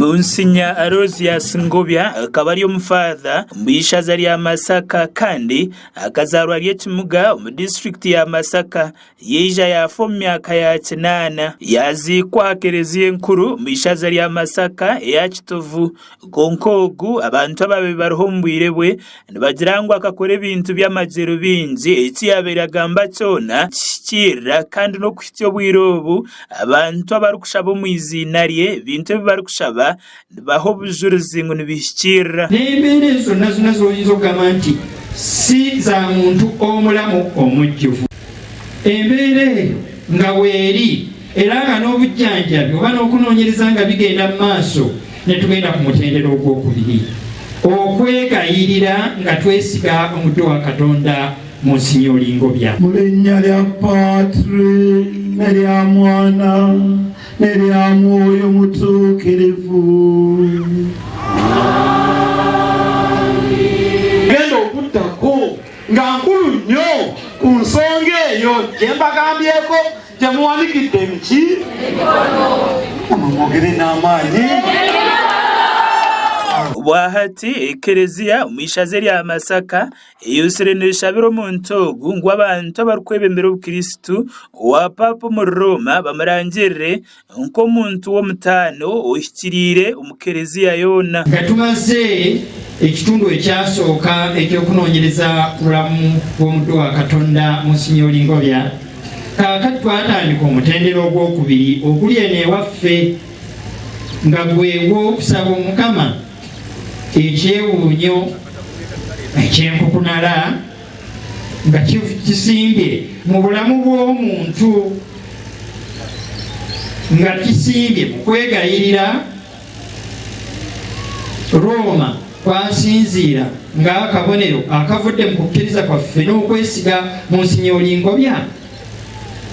Munsinya Aloysius Ngobya akaba ari omufaatha omu ishaza rya Masaka kandi akazaarwa ari ekimuga omu disiturikiti ya Masaka yaija yaafa omu myaka ya kinaana. Yaaziikwa aha kereziya enkuru omu ishaza rya Masaka eya Kitovu. Kwonka ogu abantu abaabaire bariho omu bwire bwe nibagira ngu akakora ebintu by'amagyero bingi, eki yaabaire agamba kyona kihikiirira kandi n'okuhitsya obwire obu abantu abarikushaba omu iziina rye ebintu ebi barikushaba nibaha obujurizi ngu nibihikiirira. N'embeera ezo zonna zonna z'oyinza okugamba nti si za muntu omulamu omujjuvu. Embeera eyo nga weeri era nga n'obujjanjabi oba n'okunoonyereza nga bigenda mu maaso, ne tugenda ku mutendera ogwokubiri, okwegayirira nga twesiga omuddu wa Katonda Munsinyoli Ngobya. Mu linnya lya Patri n'erya Mwana n'erya Mwoyo Mutuukirivu. Genda okuddako nga nkulu nnyo ku nsonga eyo gye mbagambyeko gye muwanikidde emiki namwe mwogere n'amaanyi. Obwahati ekereziya omu ishaza erya Masaka eyotsire neshabira omuntu ogu ngu abantu abarikwebembera obukristo owa paapa omuri Rooma bamurangirire Nk'omuntu w'omutaano ohikiriire omu kereziya yoona. Nga tumaze ekitundu ekyasooka eky'okunoonyereza ku bulamu bw'omuddu wa Katonda Munsinyoli Ngobya, kaakati twatandika omutendera ogw'okubiri oguli eno ewaffe nga gwe gw'okusaba Omukama ekyewuunyo eky'enkukunala nga kisimbye mu bulamu bw'omuntu nga kisimbye mu kwegayirira Rooma kwasinziira ng'akabonero akavudde mu kukkiriza kwaffe n'okwesiga Munsinyoli Ngobya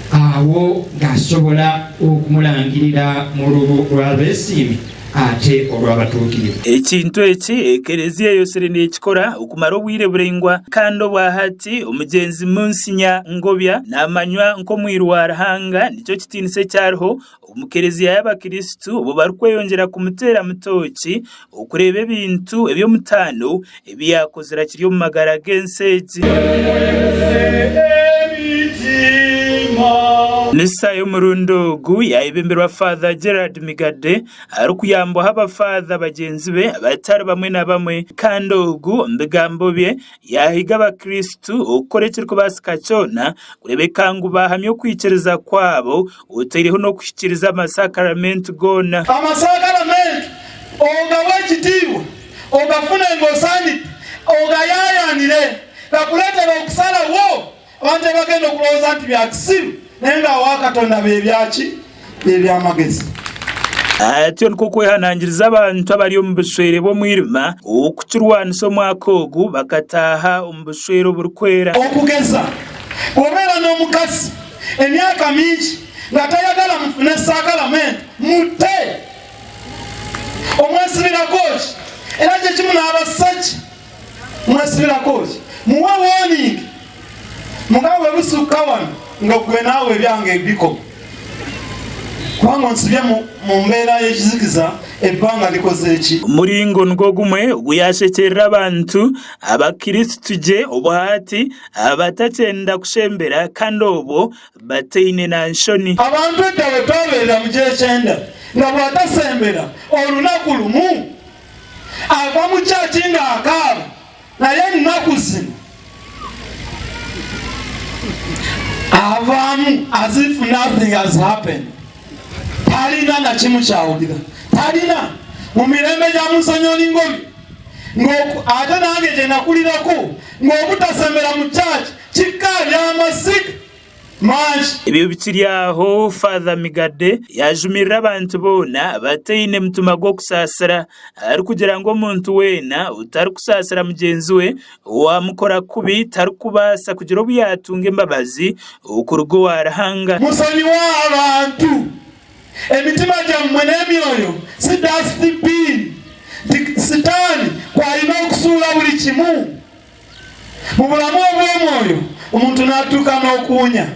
awo ng'asobola okumulangirira mu lubu lw'abeesiimi ate olw'abatuukirivu. Ekintu eki ekereziya eyosire nekikora okumara obwire buraingwa kandi obwahati omugyenzi Munsinya Ngobya namanywa nk'omwiru wa Ruhanga nikyo kitiinisa ekyariho omu kereziya y'abakristo obwo barikweyongyera kumuteeramu tooki okureeba ebintu eby'omutaano ebi yaakozire akiri omu magara g'ensi egi. Misa y'omurundi ogu yaayebemberwa Father Gerald Migadde arikuyambwaho abafaatha bagyenzi be abatari bamwe na bamwe kandi ogu omu bigambo bye yaahiga abakristo okukora ekirikubaasika kyona kureebeka ngu baahamya okwikiriza kwabo otaireho n'okuhikiiriza amasakaramenti goona. Amasakaramenti ogawe ekitiibwa. Ogafune ng'osaanidde, ogayaayaanire, gakuleetere okusalawo abantu ebagenda okulowooza nti bya kisiru naye nga awa Katonda bye byaki? Bye by'amagezi. Atyo nikwo kwehanangiriza abantu abari omu bushwere bw'omwirima okukirwanisa omwaka ogu bakataaha omu bushwere oburikwera. Okugeza, bw'obeera n'omukazi emyaka mingi nga tayagala mufune saakalamente, mutte. Omwesibirako ki? Era kyekimu n'abasajja mwesibirako ki? Muwe warning mugambe bwebusukka wano nga gwe naawe ebyange bikoma kubanga onsibye mu mbeera y'ekizikiza ebbanga likoze ki? Omuringo nigwo gumwe ogu yaashekyerera abantu abakirisitu gye obuhaati abatakyenda kushembera kandi obwo Bataine na nshoni. Abantu edda bwe twabeerera mu Gyekyenda nga bw'atasembera olunaku lumu ava mu church ng'akaaba naye ennaku zino avaamu as if nothing has happened talina na kimu kyawulira talina mu mirembe gya Munsanyoli Ngobi ate nange gye nakulirako ng'obutasembera mu church Kikaabya amaziga mangi. Ebyo bikiri aho, Father Migadde yaajumirira abantu boona abataine mutima gw'okusaasira arikugira ngu omuntu weena otarikusaasira mugyenzi we owaamukora kubi tarikubaasa kugira obu yaatunga embabazi okuruga owa Ruhanga. Musonyiwe abantu. Emitima gyammwe n'emyoyo si dustbin nti Sitaani kw'alina okusuula buli kimu. Mu bulamu obw'omwoyo omuntu n'atuuka n'okuwunya.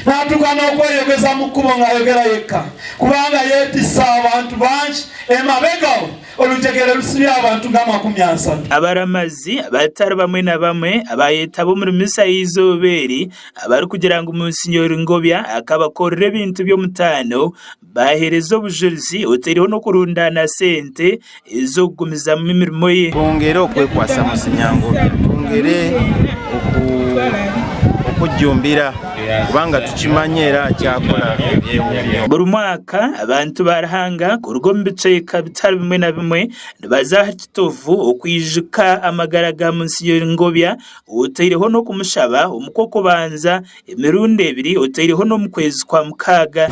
N'atuuka n'okweyogeza mu kkubo ng'ayogera yekka, kubanga yeetisse abantu bangi emabega we, olujegere lusibye abantu ng'amakumi asatu. Abaramazi abatari bamwe na bamwe abaayetaba omuri misa y'eizooba eri abarikugira ngu Munsinyori Ngobya akabakorera ebintu by'omutaano baaheereza obujurizi otaireho n'okurundaana sente ez'okugumizamu emirimo ye. Twongere okwekwasa Musinya Ngobya, twongere okujjumbira kubanga tukimanye era akyakora ebyewuunyo. Buri mwaka abantu ba Ruhanga kuruga omu bicweka bitari bimwe na bimwe nibaza aha kitovu okwijuka amagara ga Munsinyori Ngobya otaireho n'okumushaba omu kw'okubanza emirundi ebiri otaireho n'omu kwezi kwa mukaaga.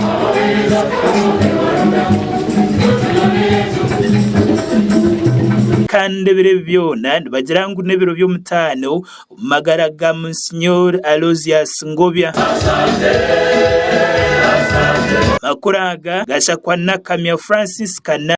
Kandi ebiro ebi byona nibagira ngu n'ebiro by'omutaano omu magara ga Monsignor Aloysius Ngobya. Amakuru aga gashakwa Nakamya Francis Kana.